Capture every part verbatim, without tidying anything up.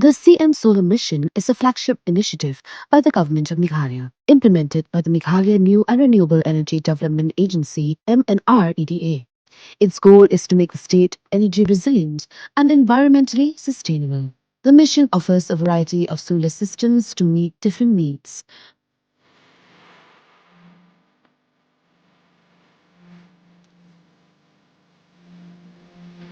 The C M Solar Mission is a flagship initiative by the Government of Meghalaya, implemented by the Meghalaya New and Renewable Energy Development Agency, M N R E D A. Its goal is to make the state energy resilient and environmentally sustainable. The mission offers a variety of solar systems to meet different needs.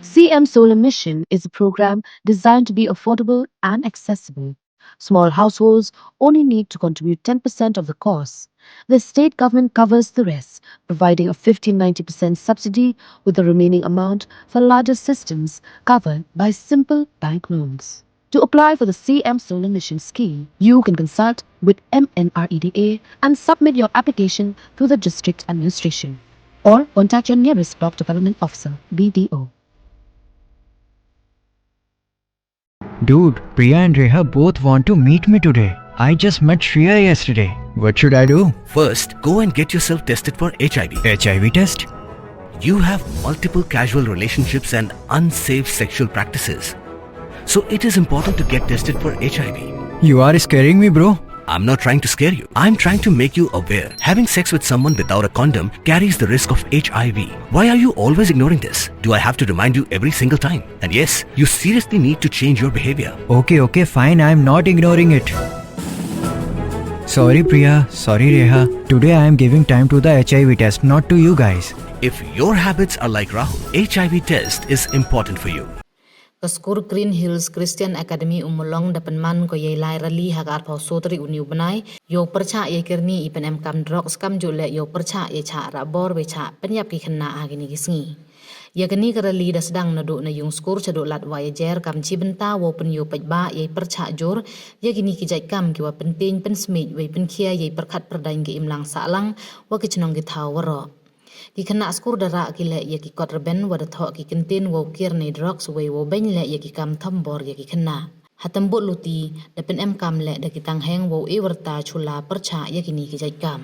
C M Solar Mission is a program designed to be affordable and accessible. Small households only need to contribute ten percent of the cost. The state government covers the rest, providing a fifty ninety percent subsidy, with the remaining amount for larger systems covered by simple bank loans. To apply for the C M Solar Mission scheme, you can consult with M N R E D A and submit your application through the district administration, or contact your nearest block development officer, B D O. Dude, Priya and Reha both want to meet me today. I just met Shreya yesterday. What should I do? First, go and get yourself tested for H I V. H I V test? You have multiple casual relationships and unsafe sexual practices. So it is important to get tested for H I V. You are scaring me, bro. I'm not trying to scare you. I'm trying to make you aware. Having sex with someone without a condom carries the risk of H I V. Why are you always ignoring this? Do I have to remind you every single time? And yes, you seriously need to change your behavior. Okay, okay, fine. I'm not ignoring it. Sorry, Priya. Sorry, Reha. Today I am giving time to the H I V test, not to you guys. If your habits are like Rahul, H I V test is important for you. Ka skur Green Hills Christian Academy Ummulong da pynman ko yei lai rally ha ka arphaw soo tarik uni u bnai, yow pyrchah yei kyrni i pynemkam drugs kamjooh leh yow pyrchah yei chah rah bor wei chah pynyap ki khynnah ha kini ki sngi. Ya kani ka rally da sdang naduh na yung skur chaduh lad Waiajer kam chi bynta wow pynyoo paidbah yei pyrchah joor ya kini ki jait kam kiwa pyntieñ pynsmiej wei pynkhia yei pyrkhat pyrdaiñ ka imlang sahlang wa ki chnong ki thaw waroh. Ki khynnah skur da rah ki leh ya ki kot rben wa da thoh ki kyntien wow kiar nei drugs wei wow beiñ leh ya ki kam thombor ya ki khynnah. Ha tymbut luti da pynemkam leh da ki tangheng wow e wyrta chula pyrchah ya kini ki jait kam.